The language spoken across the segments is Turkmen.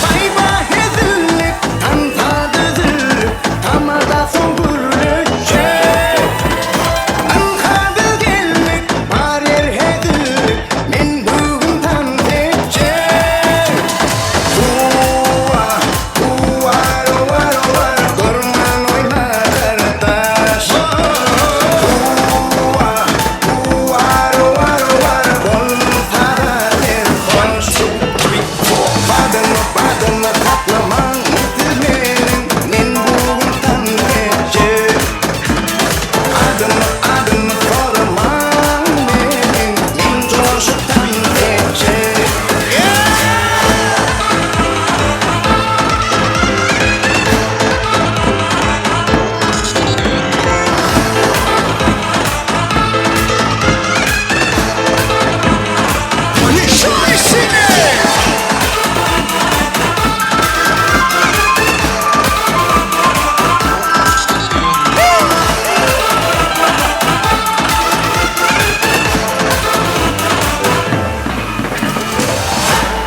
Baýba hezillik, tansa düzülip, Tamada soň gürleşjek. Ynha biz geldik, bar ýer hezillik, Men bu gün tans etjek. Huwa, huwa, rowa, rowa, Durman oýna gardaş. Huwa, huwa, rowa, rowa, Bolsa-da serhoş. Badyňy badyňy saklamaň siz meniň Men bu gün tans etjek Adymy adymy soramaň meniň Men joşup tans etjek.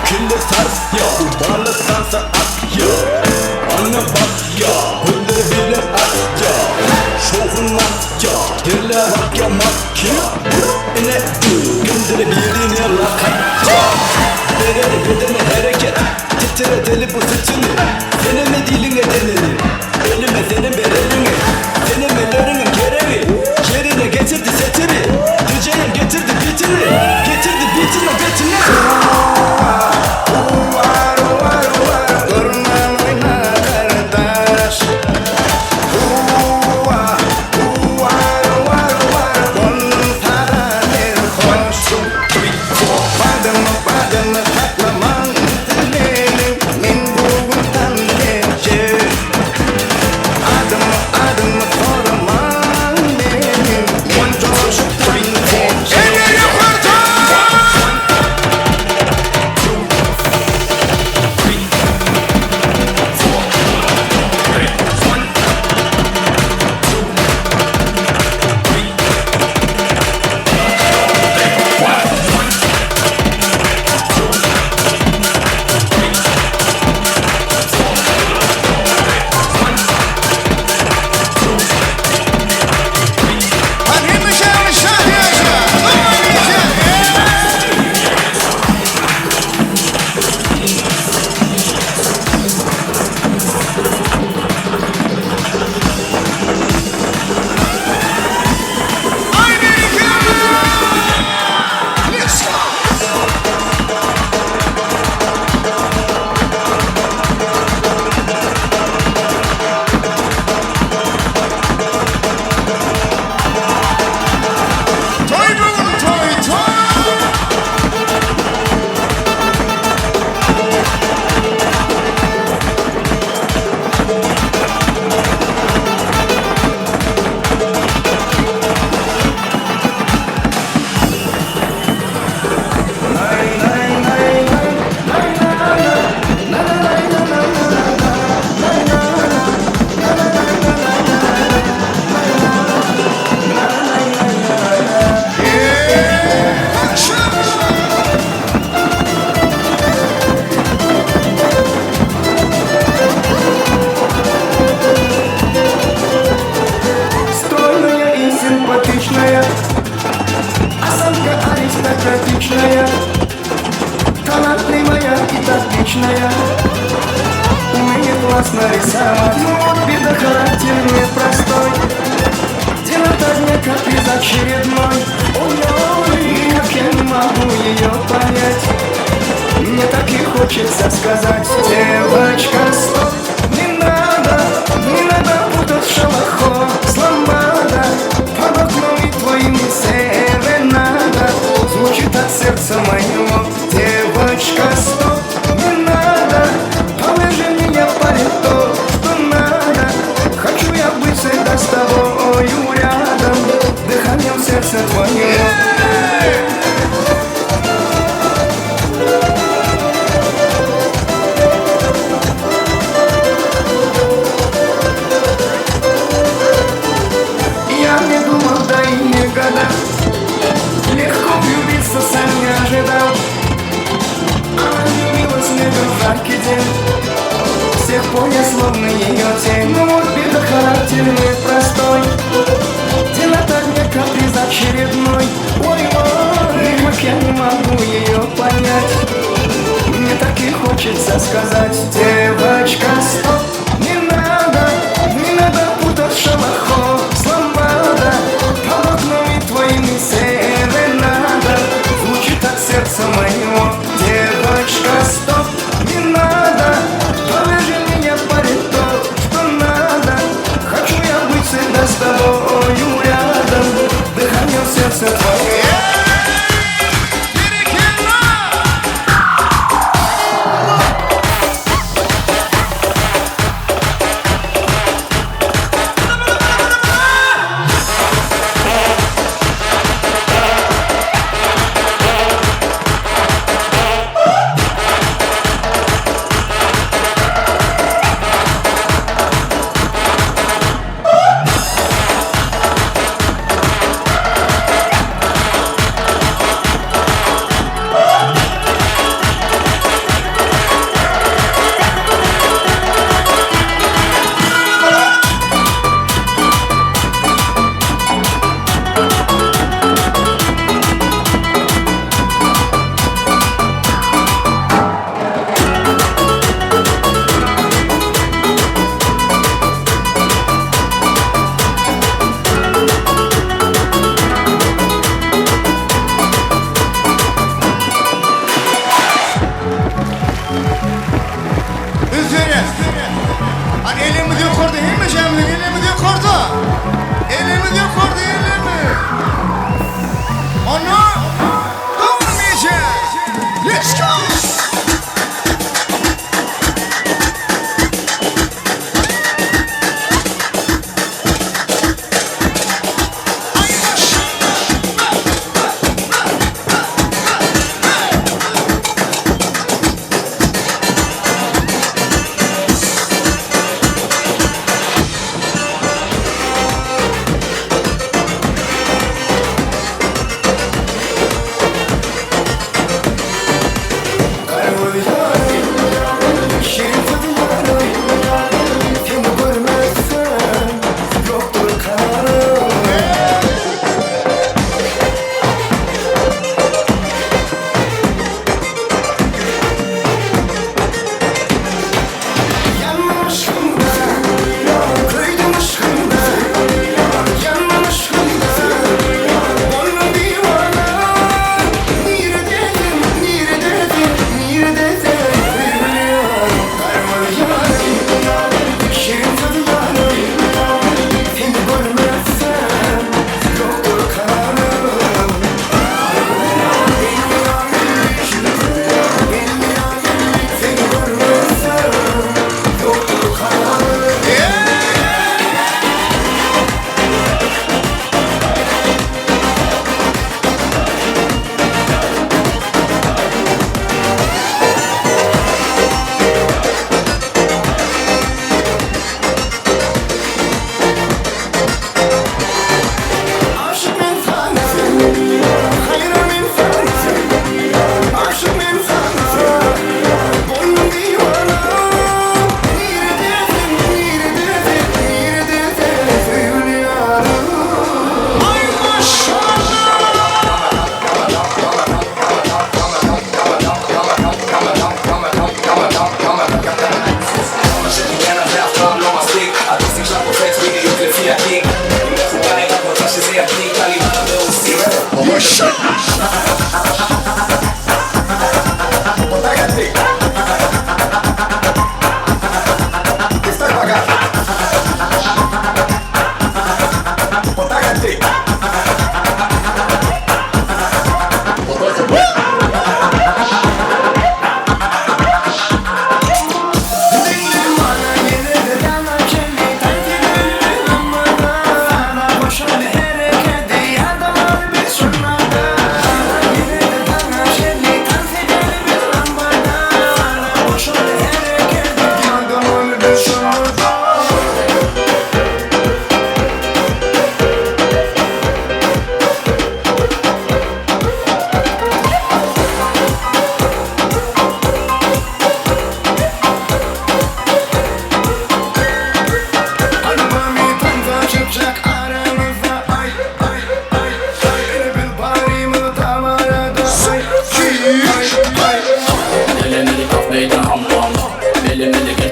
Kelle sarsýa, bala tansa atýa Ana bakýa, gözleri bile akýa Şowhun atýa, ýerler akýa makýa Ine Kimdir birine lak atýa Bereli bedene hereket Titredeli bu sütüni Seneme diliňe deneni Elime senem ber eliňi Senem elleriňiň keregi Ýerine getirdi setiri Dijeýem getirdi bitini Getirdi bitiniň betini. Durman oýna gardaş Huwa Eller ýokarda! Hadi hemişe şad ýaşa! Aý berekella! Let's go! Toý bu gün toý toý! Стройная и симпатичная, осанка аристократичная, талантливая и тактичная, умеет классно рисовать. Ну вот беда, характер непростой, день ото дня каприз очередной. Ой-ой, как я не могу ее понять. Мне так и хочется сказать, девочка, стоп, не надо, не надо путать шалахо с ламбада. Под окном и твоим серенада звучит от сердца моего. Девочка, стоп, не надо, положи меня парень то, что надо. Хочу я быть всегда с тобою рядом, дыханием сердца твоего. тех пор я словно ее тень Ну вот беда, характер непростой Дело мне каприз очередной Ой-ой, как я не могу ее понять Мне так и хочется сказать Девочка, стоп, не надо, не надо путать шалахо с ламбада Под окнами твоими серенада Звучит от сердца моего Девочка, стоп, не надо Повяжи меня, парень, то, что надо Хочу я быть всегда с тобою рядом Дыхание в сердце твое Berekella! Üzeri. Hani elimiz yukarıda değil mi Cemil? Elimiz yukarıda. Elimiz yukarıda elimiz. Onu durmayacağız. Let's go.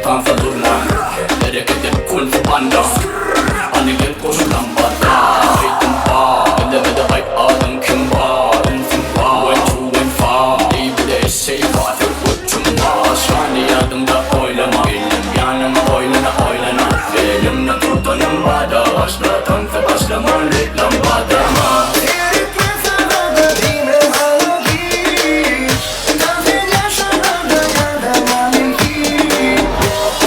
Tansa durlan Hereket et kung fu panda Hany gel goşul lambada Aýdym bar Bede bede aýt adyň kim bar Ünsüm bar One two one five Eý bede eşeý bar Uçum bar Şany ýadyňda oýlama Elim ýanyma oýlana oýlana Elimde tutanym bada Başla tansa başlamaly lambada Seretme sagada diýme maňa hiç Dans edýän şonlarda ýadamaly hiç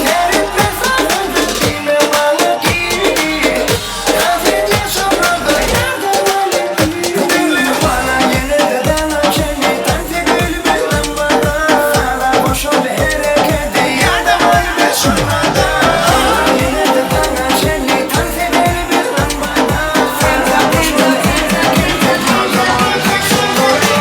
Seretme sagada diýme maňa hiç Dans edýän şonlarda ýadamaly hiç Diňle bana ýene-de daňa çenli Dans edeli biz lambada Saza goşuly herekedi ýadamaly biz şonlarda Ýene-de daňa çenli Dans edeli biz lambada Saza goşuly herekedi ýadamaly biz şonlarda.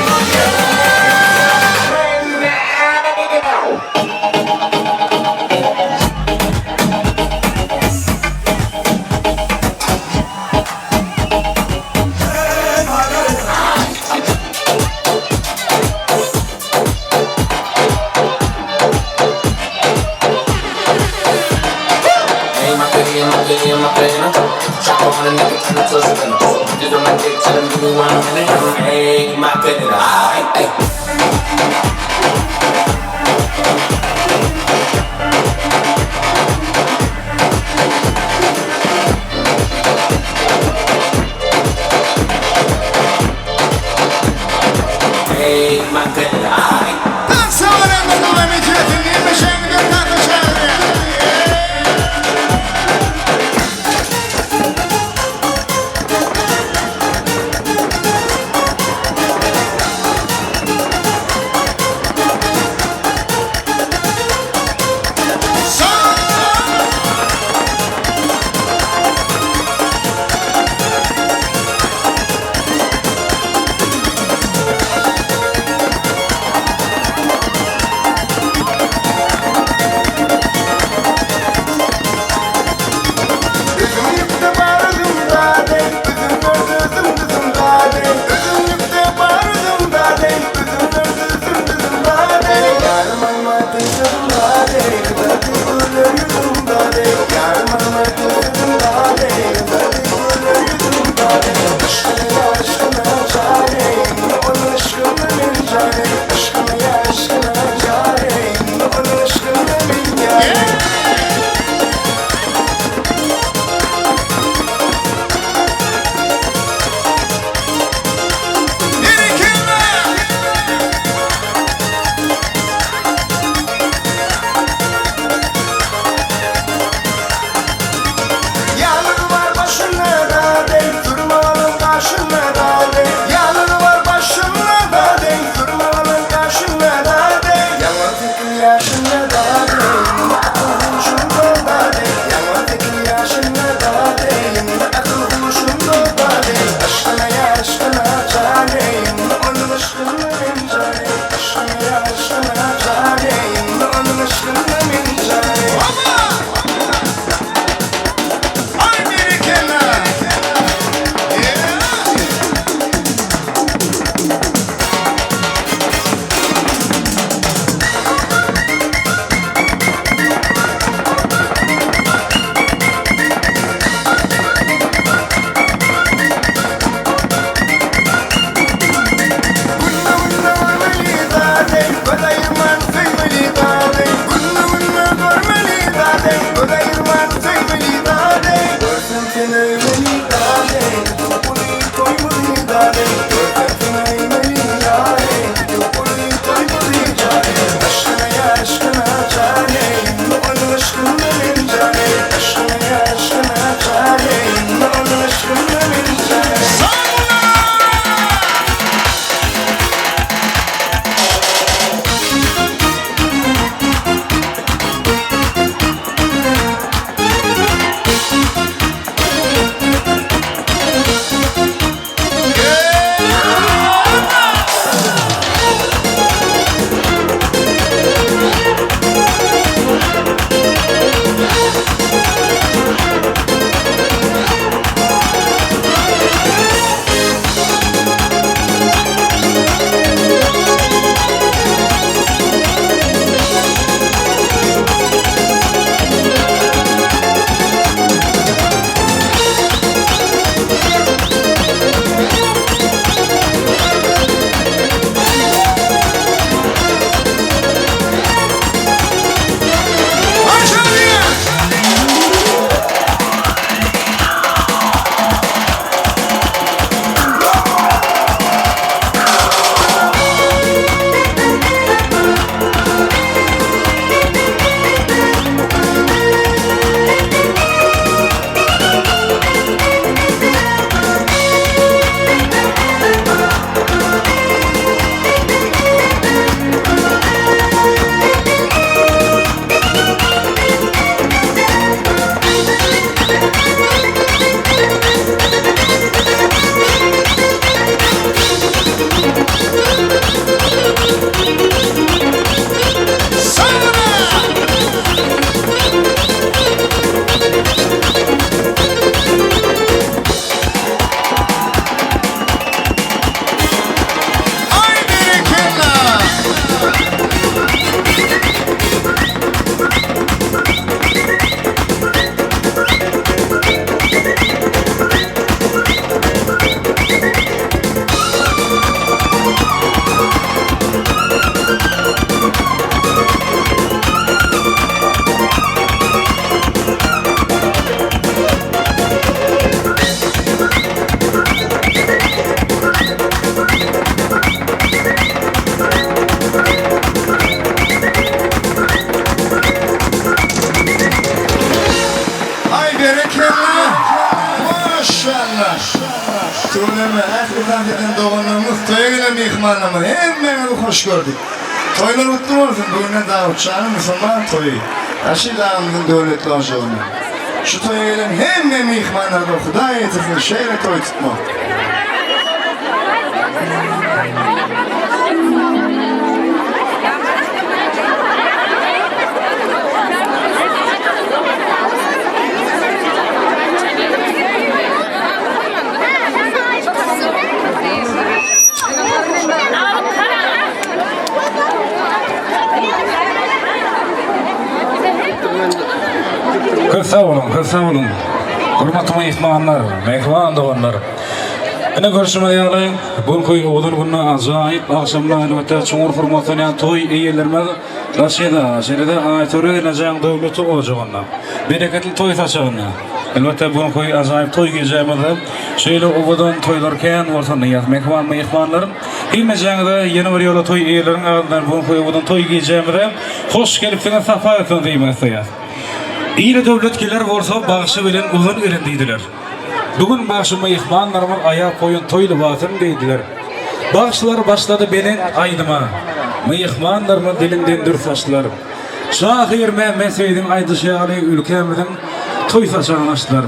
Hey, my baby, my baby, my baby. Chop on a nigga, turn it to a spinner. Just on my dick, tell him give me 1 minute. Hey, my baby, ay, ay. Hey, my baby, ay. Dans Tüweleme, ähli tans eden doganlarymyz, toýa gelen myhmanlarymyz, hemmäňizi hoş gördük. Toýlar gutly bolsun, bu günden Dawutjanyň musulman toýy, Raşid agamyzyň döwletli ojagynda. Şu toýa gelen hemme myhmanlara-da Hudaý ýetirsin şeýle toý tutmak. Köp sag boluň, köp sag boluň. Hormatly myhmanlar, mähriban doganlar. Ine görşümiz ýaly, bu günki owadan günde ajaýyp agşamda elbetde çuňňur hormatlanýan toý eýelerimiz Raşida, şeýle-de Aýtöre enejäň döwletli ojagynda, bereketli toý saçagynda. Elbetde bu günki ajaýyp toý gijämizde şeýle owadan toýlar kän bolsun diýýäs mähriban myhmanlar. Hemmejeňize ýene bir ýola toý eýeleriň adyndan bu günki owadan toý gijämize hoş gelipsiňiz, sapa gelipsiňiz diýmek isleýäs. Ile döwlet geler bolsa bagşy bilen uzyn gelen diýdiler. Bu gün bagşy myhmanlarymyz aýap goýan toý lybasyny geýdiler. Bagşylar başlady belent aýdyma. Myhmanlarymyz dilinden dür saçdylar. Şahyr Mämmet Seýidiň aýdyşy ýaly ülkämiziň toý saçagyny açdylar.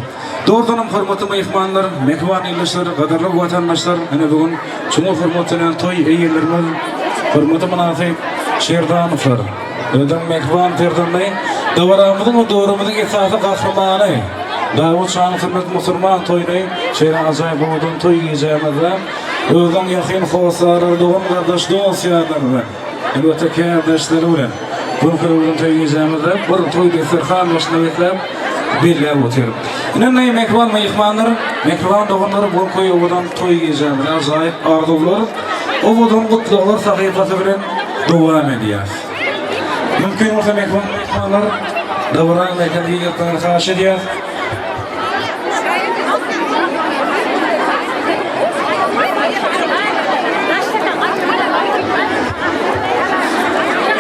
Dogrudanam hormatly myhmanlar, mähriban ildeşler, gadyrly watandaşlar, ine bu gün çuňňur hormatlanýan toý eýelerimiz hormata mynasyp Şerdanowlar, özüniň mähriban perzendi, dabaramyzyň we döwrümiziň esasy gahrymany Dawut şanyň sünnet musulman toýuny şeýle ajaýyp owadan toý gijämizde özüniň ýakyn hossarlary, dogan-gardaş, dost-ýarlary bilen, elbetde kärdeşleri bilen gün-günden toý gijämizde bir toý desterhan başynda besläp, belläp otyr. Ine indi mähriban myhmanlar, mähriban doganlar bu günki owadan toý gijämizi ajaýyp arzuwlar, owadan gutlaglar sahypasy bilen dowam edýäris. Mümkin bolsa mähriban myhmanlar dabaraň merkezine girmegini haýyş edýäris.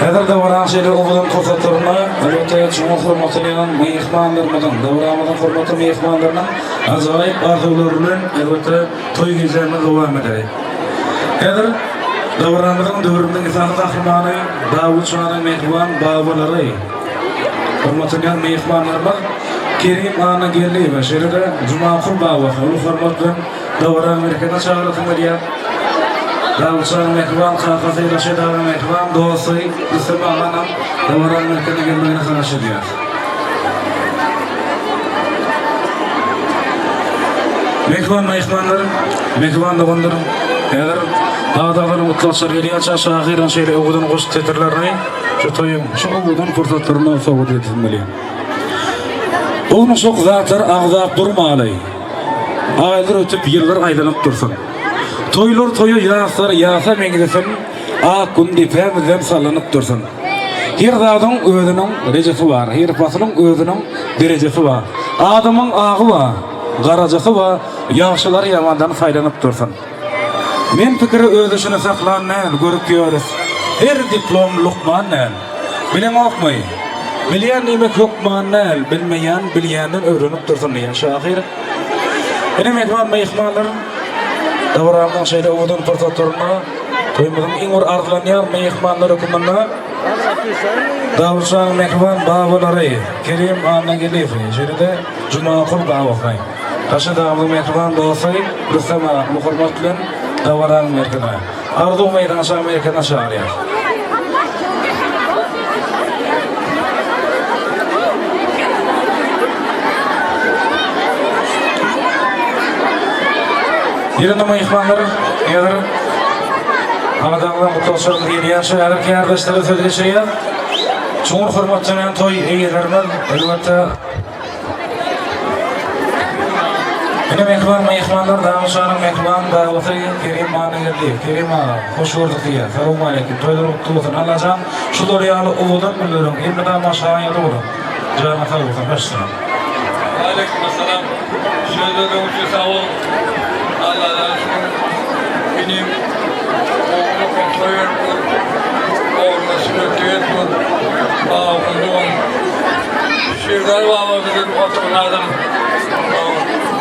Häzir dabaraň şeýle owadan pursatlarynda elbetde çuňňur hormatlanýan myhmanlarymyzyň, dabaramyzyň hormatly myhmanlarynyň ajaýyp arzuwlary bilen elbetde toý gijämiz dowam eder. Häzir dabaramyzyň döwrümiziň esasy gahrymany Dawut şanyň mähriban babalary, hormatlanýan myhmanlarymyz Kerim Annageldiýewe, şeýle-de Jumakul babasy uly hormat bilen dabaraň merkezine çagyrasym gelýär. Dawut şanyň mähriban kakasy Raşid aga mähriban dosty Rüstem aganam dabaraň merkezine gelmegini haýyş edýäris. Mähriban myhmanlar, mähriban doganlar, häzir adaglaryň gutlagçylary gelýänçä şahyryň şeýle owadan goşgy setirlerini şu toýuň şu owadan pursatlarynda sowgat edesim gelýär. Ownujak zatlar agzap durmaly. Aýlar ötüp, ýyllar aýlanyp dursun. Toýlar toýa, ýaslar ýasa meňzesin, ak gün depämizden sallanyp dursun. Her zadyň özüniň rejesi bar, her pasylyň özüniň derejesi bar. Adamyň agy bar, garajasy bar, ýagşylar ýamandan saýlanyp dursun. Men pikiri öz içine saklan däl, görüp ýörüs. Her diplom lukman däl. Bileňokmy? Bilýän diýmek hökman däl, bilmeýän bilýänden öwrenip dursun diýen şahyr. Ine mähriban myhmanlar, dabaramyzyň şeýle owadan pursatlarynda toýumyzyň iň bir arzylanýan myhmanlary hökmünde Dawutjanyň mähriban babalary Kerim Annageldiýew, şeýle-de Jumakul babaky. Daşa dagymyzyň mähriban dosty Rüstem aga uly hormat bilen dabaranyň merkezine, Arzuw meýdança merkezine çagyrýar. Ýerinde myhmanlar, häzir Agadagdan gutlagçylarymyz gelýänçä häzir kärdeşlere söz geçirýär. Çuňňur hormatlanýan toý eýelerimiz, elbetde, Ine mähriban myhmanlar Daglyşanyň mähriban babasy Kerim Annageldiýew. Kerim aga, hoş gördük diýýär. Salowmaleýkim. Toýlar gutly bolsun. Allajan şular ýaly owadan günleriň elmydama şaýady boluň. Janyň sag bolsun. Baş üstüne. Waleýkim essalam. Sözleriň üçin sag bol. Allajan şükür. Inim ogly toý beripdir. Ogluna sünnetlik edipdir. Babasyny dogan. Şirgazy baba biziň oturan adam.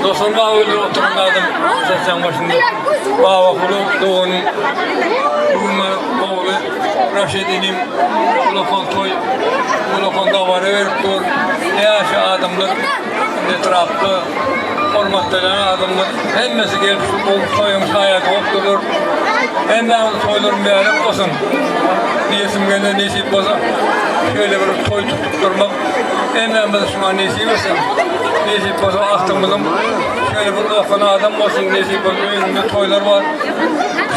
Dostlar baba bilen oturan adam saçaň başynda. Baba Kuly doganym. Bugün bana ogly Raşid inim ulakan toý, ulakan dabara berip dur. Ýaşy adamlar etrapda hormatlanýan adamlar hemmesi gelip şu gowy toýuň şaýady bolup durlar. Hemmäňiziň toýlar mübärek bolsun. Diýesim gelýär, nesip bolsa şeýle bir toý tutup durmak hemmämize şuňa nesip etsin. Nesip bolsa agtygymyzyň şeýle bir okan adam bolsun, nesip bolsa öýünde toýlar bar.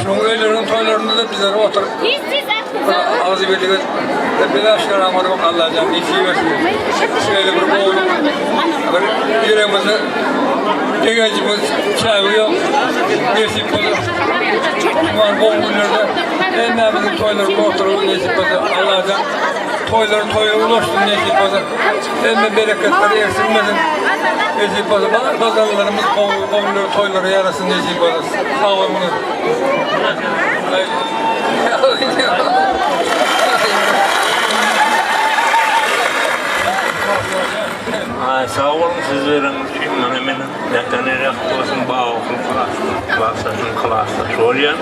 Şuň öýleriniň toýlarynda-da bizler oturyp agzybirlik edip biz aşgaram görmek Allajan nesip etsin. Şeýle bir gowulyk bir ýüregimizde begenjimiz çägi ýok. Nesip bolsa şuňa gowy günlerde hemmämiziň toýlarymyzda oturyp nesip bolsa Allajan toýlary toýa ulaşsyn nesip bolsa. Hemme bereketleri egsilmesin. Nesip bolsa bar gazanlarymyz gowy gowy toýlara ýarasyn nesip bolsa. Sag boluň. Ay sag boluň söz bereniňiz üçin mana meniň Nätanyýel Ýakubowsyň Babaguly klasdaşym klasdaş bolýan.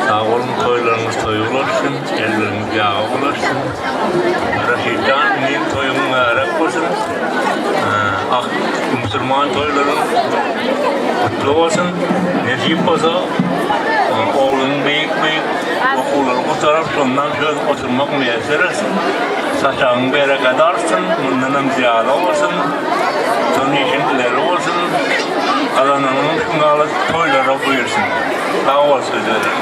Sag boluň toýlaryňyz toýa ulaşsyn, elleriňiz ýaga bulaşsyn. Raşidjan inim toýuň mübärek bolsun. Ah musulman toýlaryň gutly bolsun. Nesip bolsa ogluň beýik beýik okuwlary gutaryp şondan söz oturmak miýesser etsin. Saçagyň berekedi artsyn, mundanam zyýada bolsun. Tutan işiň ileri bolsun. Gazananyň şuňaly toýlara buýursyn. Sag bol söz bereniň.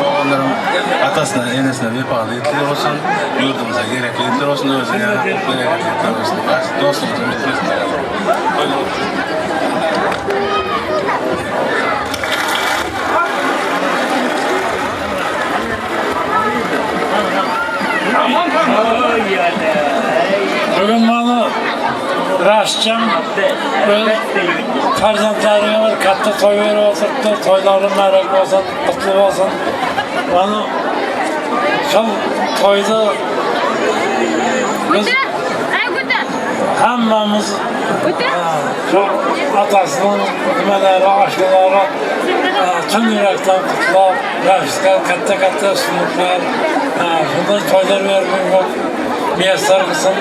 Oganlaryň atasyna, enesine wepaly ýigitler bolsun, ýurdumyza gerekli ýigitler bolsun, özüne ýaly bereketli ýigitler bolsun. Dostumyzyň bitmesin. Bugün bana Raşcan öz farzandlaryna bir katta toý berip oturtdy. Toýlary mübarek bolsun, gutly bolsun. Bana şol toýda biz hemmemiz şol atasynyň nimeleri, aşynaları çyn ýürekden gutlap, Raşitge katta-katta üstünlikler, şunday toýlar berip miýesser kylsyn.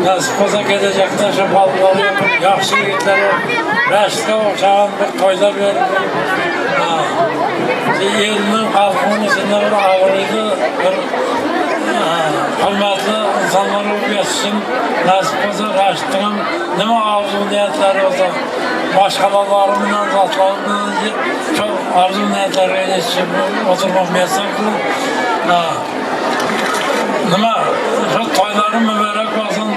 Nasip bolsa gelejekde şu ballar ýagşy ýigitler Raşitge ogşagan bir toýlar berip, eliniň halkynyň içinde bir abraýly bir hormatly ynsanlar bolup ýetişsin. Nasip bolsa Raşitdiňem nime arzuw niýetleri bolsa maşgalalary bilen zatlary bilen şol arzuw niýetlerine ýetişip oturmak miýesser kylsyn. Nima şol toýlary mübärek bolsun.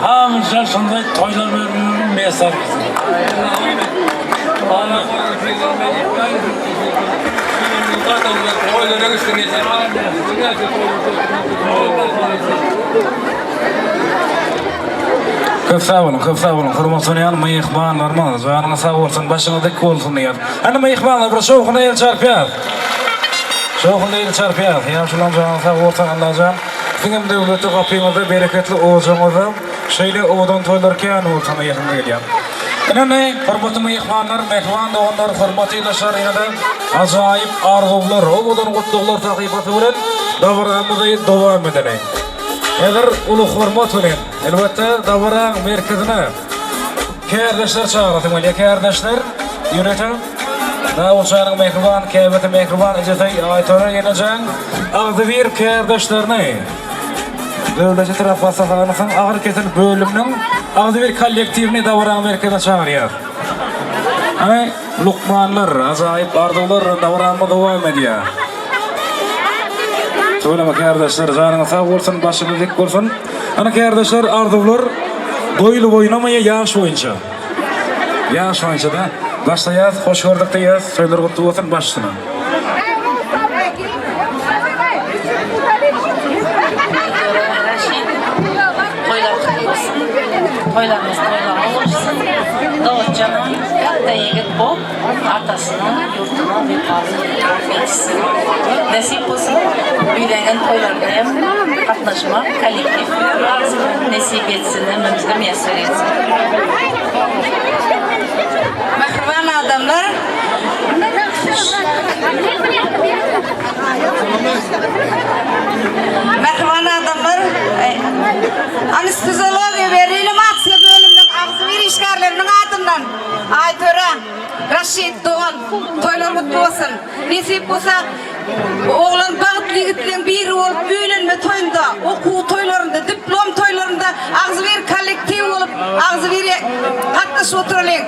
Hemişe şunday toýlar bermegi miýesser kylsyn. Köp sag boluň, köp sag boluň. Hormatlanýan myhmanlarymyz, janyňyz sag bolsun, başyňyz dik bolsun diýýäs. Hany myhmanlar bir şowhuna el çarpýas. Şowhunly el çarpýas. Ýaşulam janyň sag bolsun Allajan. Siziňem döwletli gapyňyzda, bereketli ojagyňyzda şeýle owadan toýlar kän bolsun diýesim gelýär. Ine hormatly myhmanlar, mähriban doganlar, hormatly ildeşler ýene-de ajaýyp arzuwlar, owadan gutlaglar sahypasy bilen dabaramyzy dowam edeliň. Häzir uly hormat bilen, elbetde, dabaraň merkezine kärdeşler çagyrasym gelýär. Kärdeşler, ýörite Dawutjanyň mähriban käbesi, mähriban ejesi Aýtöre ýenejeň agzybir kärdeşlerini Döwlet etrap hassahanasynyň agyr kesel bölüminiň agzybir kollektiwini dabaraň merkezine çagyrýar. Hany, lukmanlar, ajaýyp arzuwlar dabaramyz dowam edýär. Tüweleme kärdeşler, janyňyz sag bolsun, başyňyz dik bolsun. Hany kärdeşler, arzuwlar boýly boýunamy ýa ýaş boýunça? Ýaş boýunça-da. Başlaýas, hoş gördük diýýäs, toýlar gutly bolsun, baş üstüne. Toýlar kutly bolsun. Toýlarymyz toýlara ulaşsyn. Dawutjanam. Ata ýigit bolup, atasyna, ýurduna wepaly ýigit bolup ýetişsin. Nesip bolsa, öýlengen toýlaryna hem gatnaşmak kollektiw nesip etsin, hemmämize miýesser etsin. Mähriban adamlar! Mähriban adamlar! Anesteziologiýa we reanimasiýa bölüminiň agzybir işgärleriniň adyndan Aýtöre, Raşid dogan, toýlar gutly bolsun! Nesip bolsa, oglan bagtly ýigitleň biri bolup öýlenme toýunda, okuw toýlarynda, diplom toýlarynda agzybir kollektiw bolup, agzybir gatnaşyp oturalyň.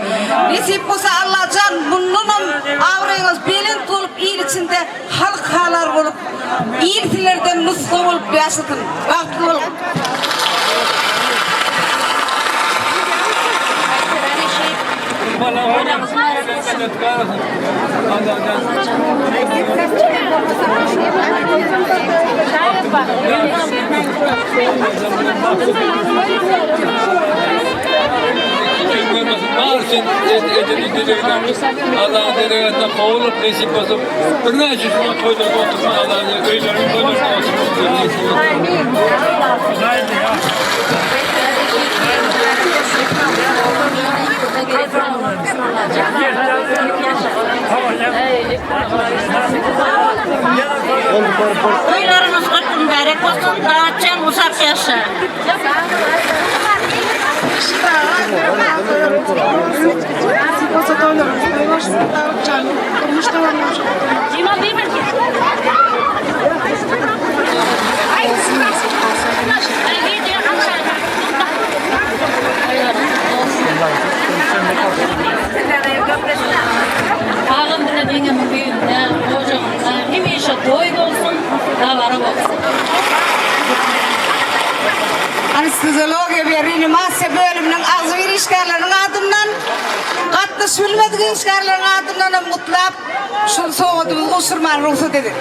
Nesip bolsa Allajan mundanam abraýyňyz belent bolup il içinde halk halar bolup, il sizlerden nusga bolup ýaşasyn. Bagtly boluň. Toýlaryňyz gutly mübärek bolsun, Dawutjan uzak ýaşa. Agam bilen ýeňňemiň öýünde, ojagynda hemişe toý bolsun, dabara bolsun. Anesteziologiýa we reanimasiýa bölüminiň agzybir işgärleriniň adyndan, gatnaşyp bilmedik işgärleriň adyndan hem gutlap, şu sowgadymyzy gowşurmaga rugsat ediň.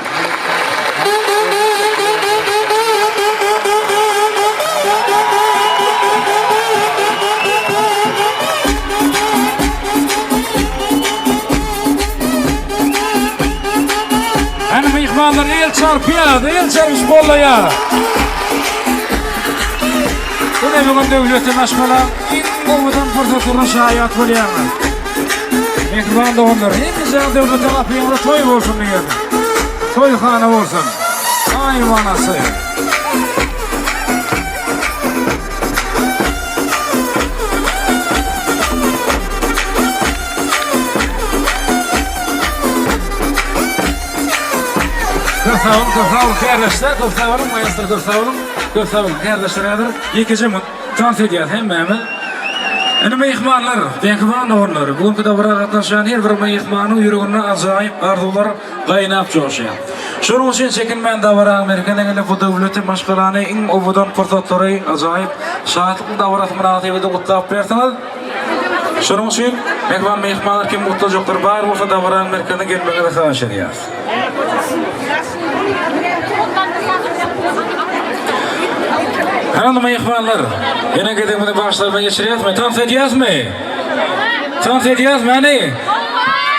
Hany myhmanlar el çarpýar, el çarpyş gollaýar. Bu ne bugün döwletli maşgala iň owadan pursatlaryna şaýat bolýarlar. Mähriban doganlar, hemişe döwletli gapyňyzda toý bolsun diýerin. Toýhana bolsun. Aýwanasy. Köp sag boluň, köp sag boluň kärdeşler, köp sag boluň maestro, köp sag boluň, köp sag boluň kärdeşler häzir ýekeje müň tans edýäs hemmämiz. Indi myhmanlar, mähriban doganlar, bu günki dabara gatnaşýan her bir myhmanyň ýüreginde ajaýyp arzuwlar gaýnap joşýar. Şonuň üçin çekinmän dabaraň merkezine gelip bu döwletli maşgalany iň owadan pursatlary, ajaýyp şatlykly dabarasy mynasybetli gutlap bilersiňiz. Şonuň üçin mähriban myhmanlar kim gutlajaklar bar bolsa dabaraň merkezine gelmegiňizi haýyş edýäris. Hany myhmanlar, ýene gezegimizi başlaryna geçirýäsmi? Tans edýäsmi? Tans edýäsmi hany?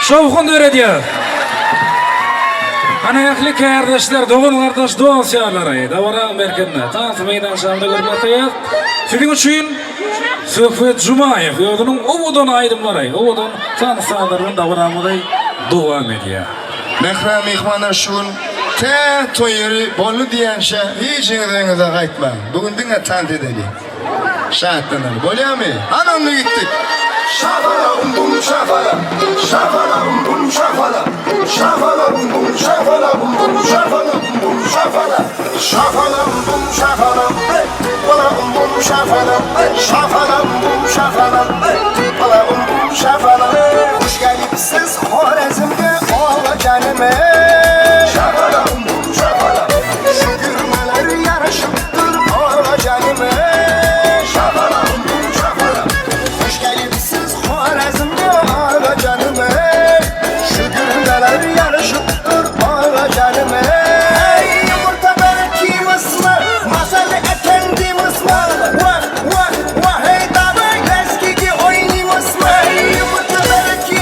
Şowhun döredýäs. Hany ähli kärdeşler, dogan-gardaş, dost-ýarlary dabara merkezinde, tans meýdançasynda görmek isleýäs. Siziň üçin Söhbet Jumaýew özüniň owadan aýdymlary, owadan tans sazlary bilen dabaramyzy dowam edýär. Mähriban myhmanlar şu gün tä toý ýeri boldy diýýänçä hijiňiz öýüňize gaýtmaň. Bu gün diňe tans edeli. Şatlanaly. Bolýamy? Hany onda gitdik. Şafala bum bum şafala Şafala bum bum şafala Şafala bum bum şafala bum bum şafala bum bum şafala Şafala bum bum şafala ey Bala bum bum şafala ey Şafala bum bum şafala ey Bala bum bum şafala Hoş gelipsiz Horezmge ovacanım ey Şafala bum bum şafala Şu gürmeler yaraşıptır ovacanım ey Şafala bum bum şafala Hoş gelipsiz Horezmge ovacanım ey Şu gürmeler yaraşıptır ovacanım ey Yumurta belki mısmı Masal efendi mısmı Vah vah vah hey dava Lezgigi oynayımız mı Yumurta belki mısmı?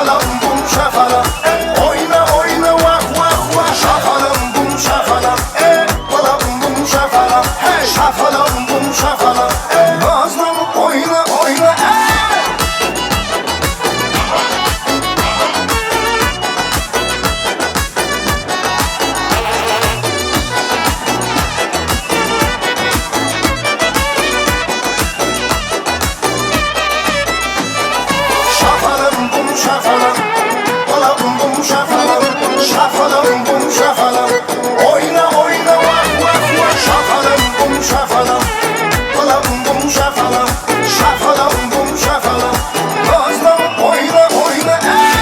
Şahalam bum şahalam Oýna oýna wah wah wah Şahalam bum şahalam Balam bum şahalam Şahalam bum şahalam Nazlanyp oýna oýna Şahalam bum şahalam Balam bum şahalam Şahalam bum şahalam Oýna oýna wah wah wah Şahalam bum şahalam Balam bum şahalam Şahalam bum şahalam Nazlanyp oýna oýna eý!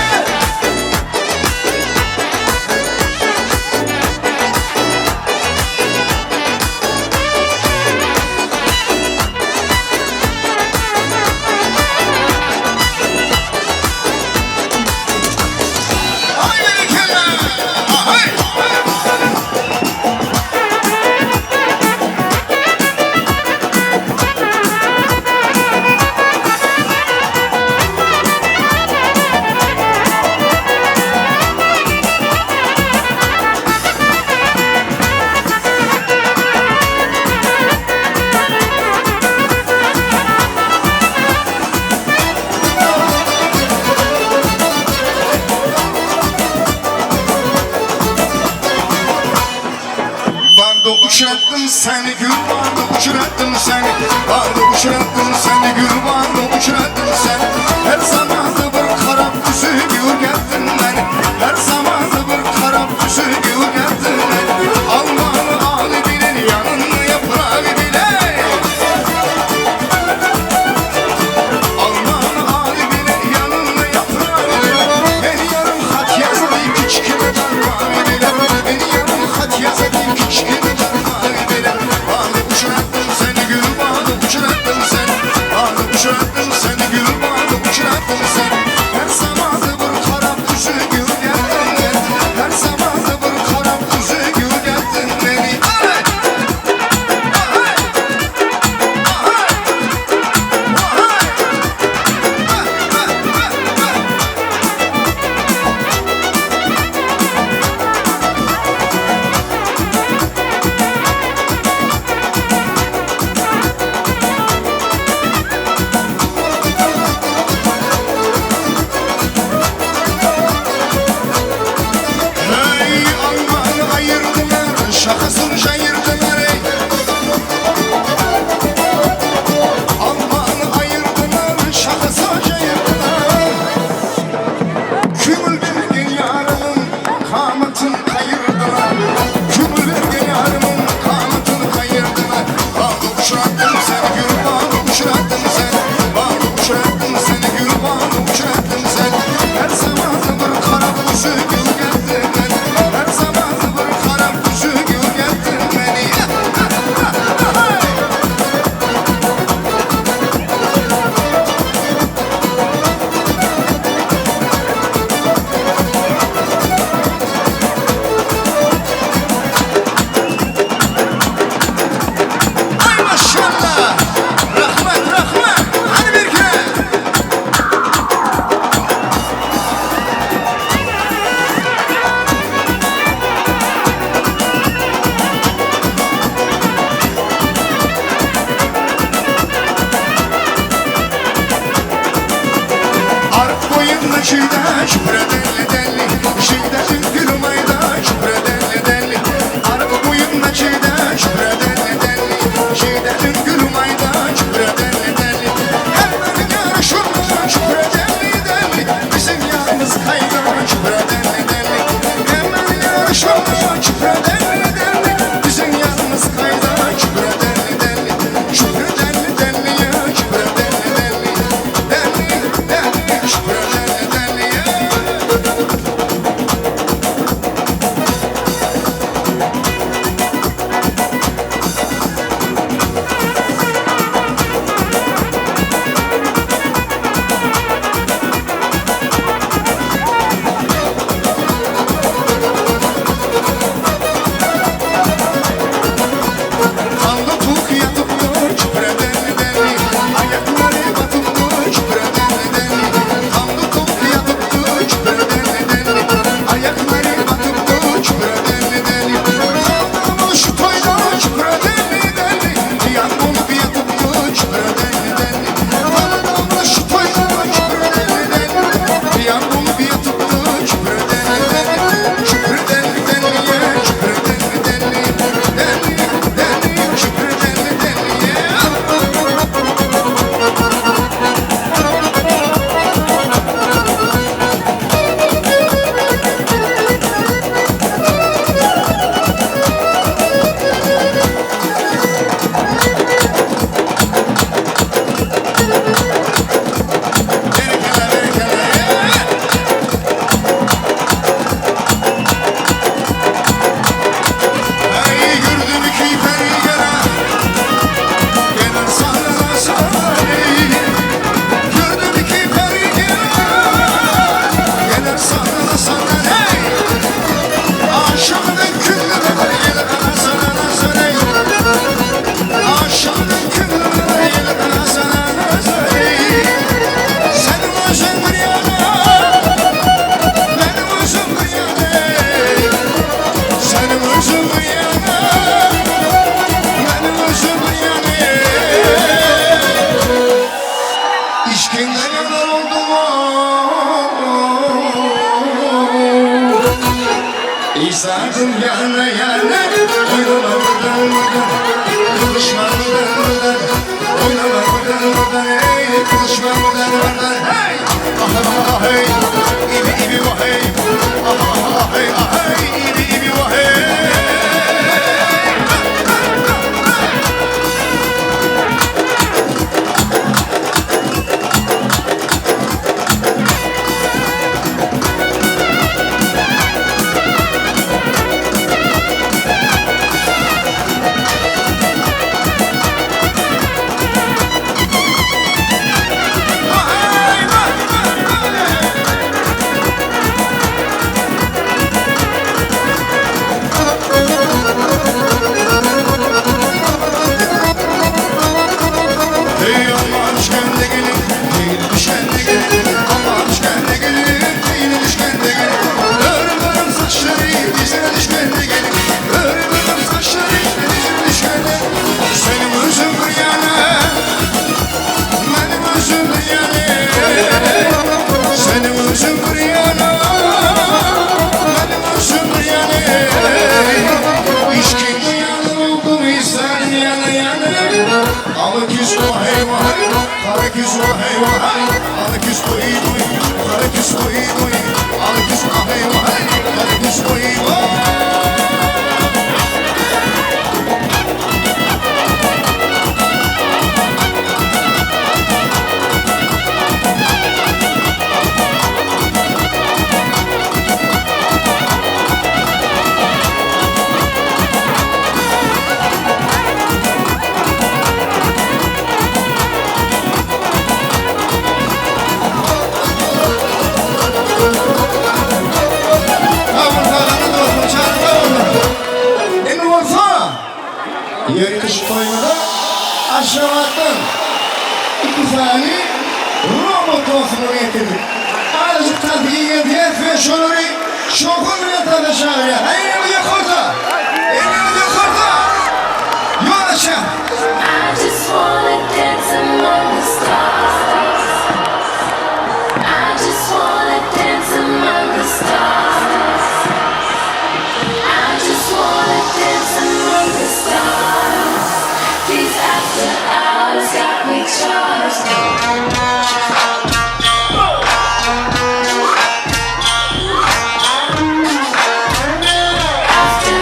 Aý berekella! Ahaý! Barda uçrattım seni gül barda uçrattım seni Barda uçrattım seni gül barda uçrattım seni Her zaman bir karap tüsü gül beni Her zaman bir karap tüsü gül beni Almanı ağlı bilen yanını yaprağı bile Almanı ağlı bile yanını yaprağı bile Beni yarım hat yazdı kiçkine darmağı bile Beni yarım hat yazdı kiçkine darmağı bile Bağlı uçurattım seni gül bağlı uçurattım seni Bağlı uçurattım seni gül bağlı uçurattım seni Her zaman bir karap tüsü gül geldin beni Her zaman bir karap tüsü gül geldin beni Ay! Ay! Ay! Hey Almanı ayırdılar, şahısını cayırdılar ey. Almanı ayırdılar, şahısı cayırdılar. Kümül vergen yarımın kamatın kayırdılar. Kümül vergen yarımın kamatın kayırdılar. Bağlı uçurattım seni gül bağlı uçurattım seni. Bağlı uçurattım seni gül bağlı uçurattım seni. Her zaman bir kara kuşu gül geldi beni. Her zaman bir kara kuşu gül geldi beni. Ay maşallah. Rahmet rahmet. Hadi bir kere. Ark boyunda çiğde şüpre delli delli Şiğde gülüm ayda şüpre delli delli Ark boyunda çiğde şüpre delli delli Şiğde gülüm ayda şüpre delli delli Hemen yarışırlar şüpre delli delli Bizim yalnız kayda şüpre delli delli Hemen yarışırlar şüpre delli delli Bizim yalnız kayda şüpre delli delli Şüpre delli delli ya şüpre delli delli Delli delli şüpre delli delli ya. Istadim yana yana Oynama buradan buradan Kızışma buradan buradan Oynama buradan buradan Ey kızışma buradan buradan Hey! Ah ah ah hey İbi ibi vah hey Ah ah ah hey ah hey İbi ibi vah hey Hey aman düşkende gelin, değil düşkende gelin Aman düşkende gelin, değil düşkende gelin Örüm örüm saçları, dizine düşkende gelin Örüm örüm saçları, dizine düşkende Senin özün bir yana, benim özüm bir yana Senin özün bir yana, benim özüm bir yana İçkinde yanı oldum, insan yana yana Alık yüz vay vay, karak yüz vay vay, alık yüz oy oy, karak yüz oy oy, alık yüz vay vay, karak yüz oy oy. Indi bolsa ýörite şu toýumyza Aşgabatdan iki sany robot dostumyzy getirdik. Azajyk tansy giňeldýäs we şolary şowhun bilen tansa çagyrýas. Hany elimiz ýokarda! Elimiz ýokarda! Ýol açýas! I just wanna dance among the stars. I just wanna dance among the stars. I just wanna dance among the stars. These after hours got me charged. After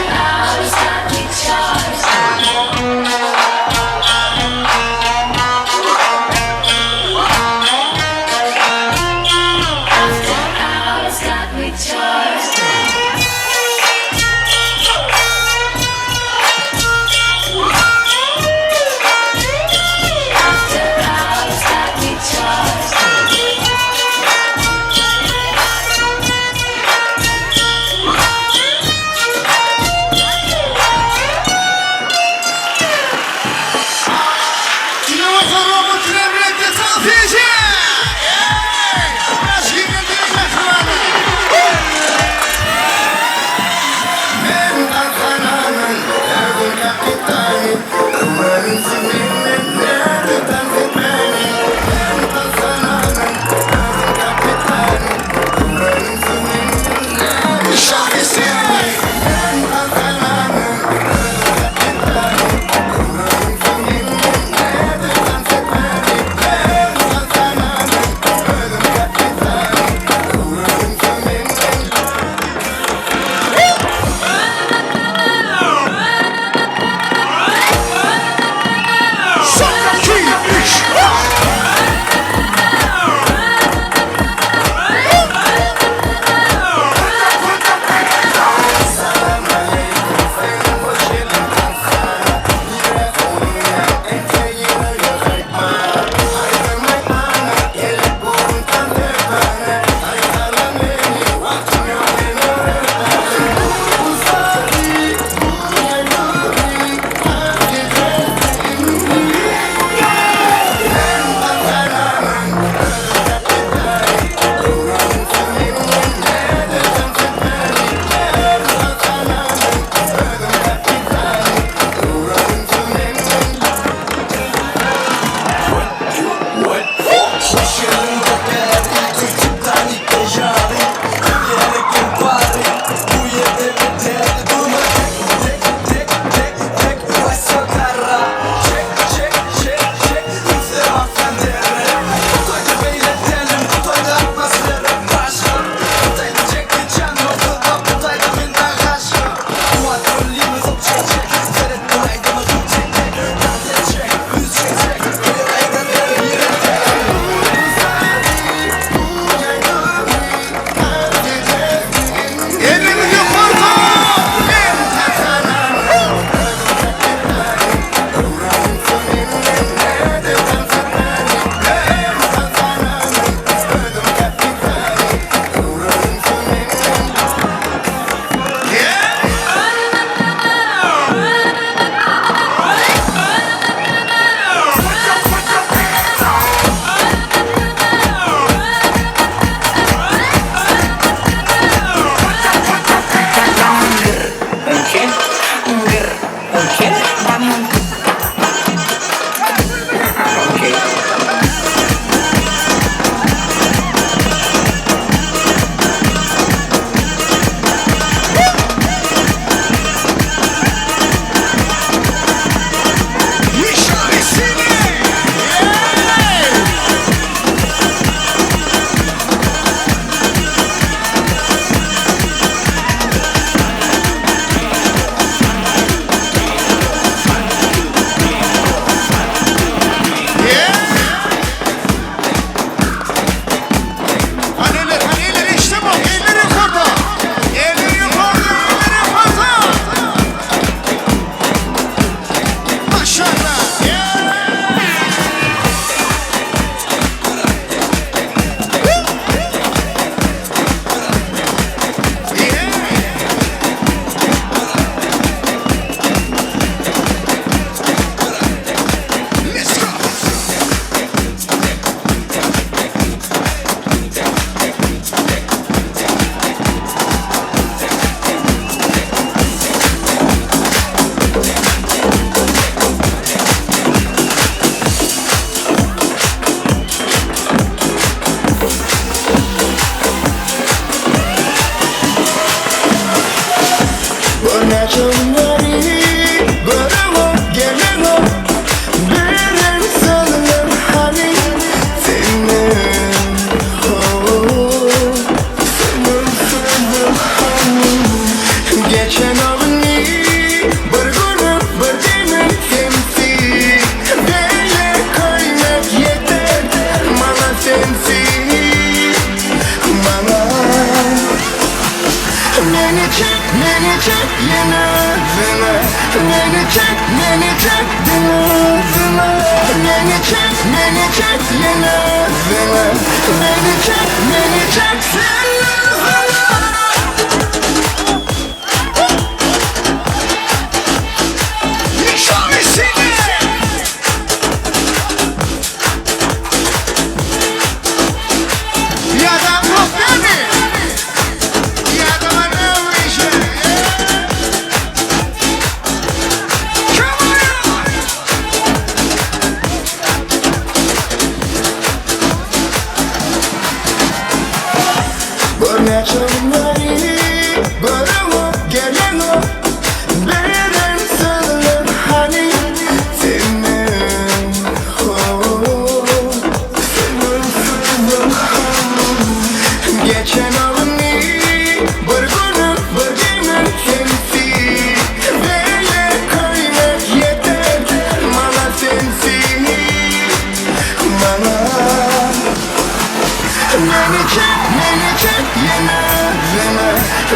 çek, meni çek diňe özüňe Meni çek, meni çek ýene özüňe Meni çek, meni çek sen özüňe. Gör näçe günleri göreňok, geleňok Beren sözler hany senden ho Senden sözler hany Geçen ogny bir günüm bir demim sensiz Beýle köýmek ýeter maňa sensiz Maňa Meni çek, meni çek ýene özüňe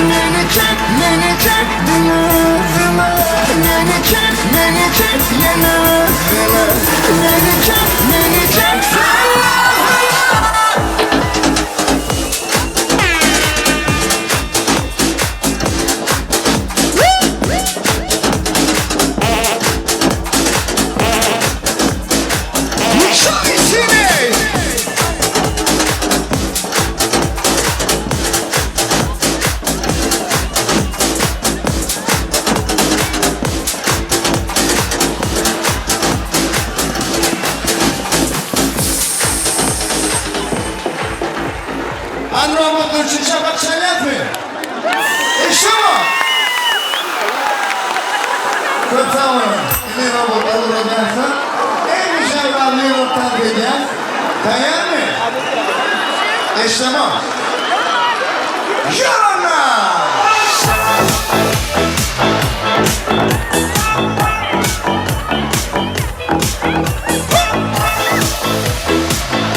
Meni çek, meni çek diňe özüňe Meni çek, meni çek ýene özüňe Meni çek, meni çek sen özüňe. Anrobotlar üçin çapak çalýasmy? Eşdemi? Köp sag boluň. Indi robotlar ugradýarsa, hemişe Ýewraziýa ýok tans edýäs. Taýýarmy? Eşdemok. Ýör onda!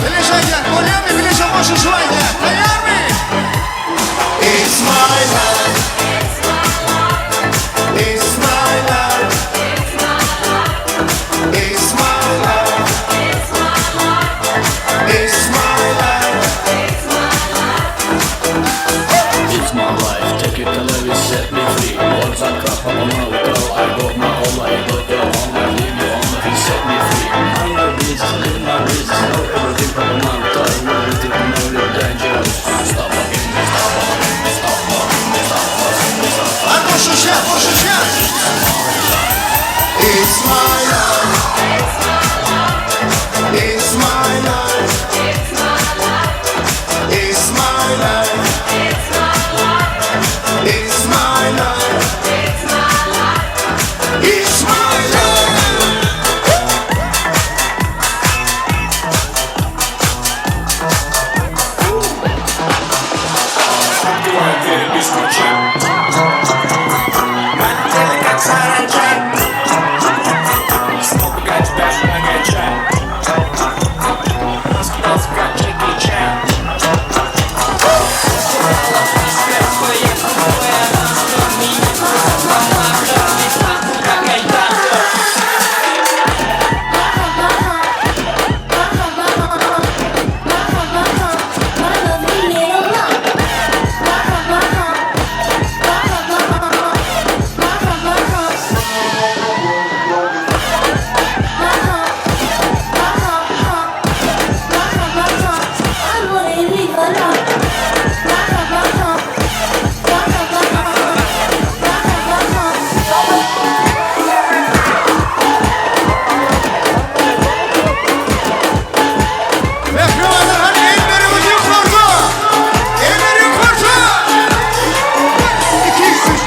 Bileşe aýdýas, bolýarmy? Bileşe goşulyşyp aýdýas. Taýýarmy? It's my life. It's my life. It's my life. It's my life. It's my life, take it or leave it, set me free. Words are crap, I'm on my I got my own life, got your own life, live your own life, set me free. Mind my business, live my business, know everything from my time, everything, know you're dangerous. Stop fucking me, stop fucking me, stop fucking me, stop fucking me, stop A goşuşýas, goşuşýas. It's my life. It's my life. It's my life. It's my life. It's my life. Mähribanlar hany elleriňizi ýokarda! Elleri ýokarda! Iki, üç.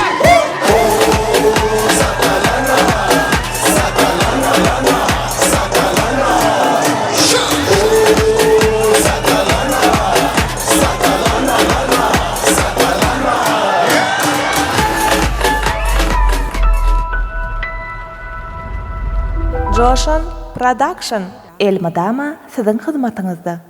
Joşan Production elmydama siziň hyzmatyňyzda.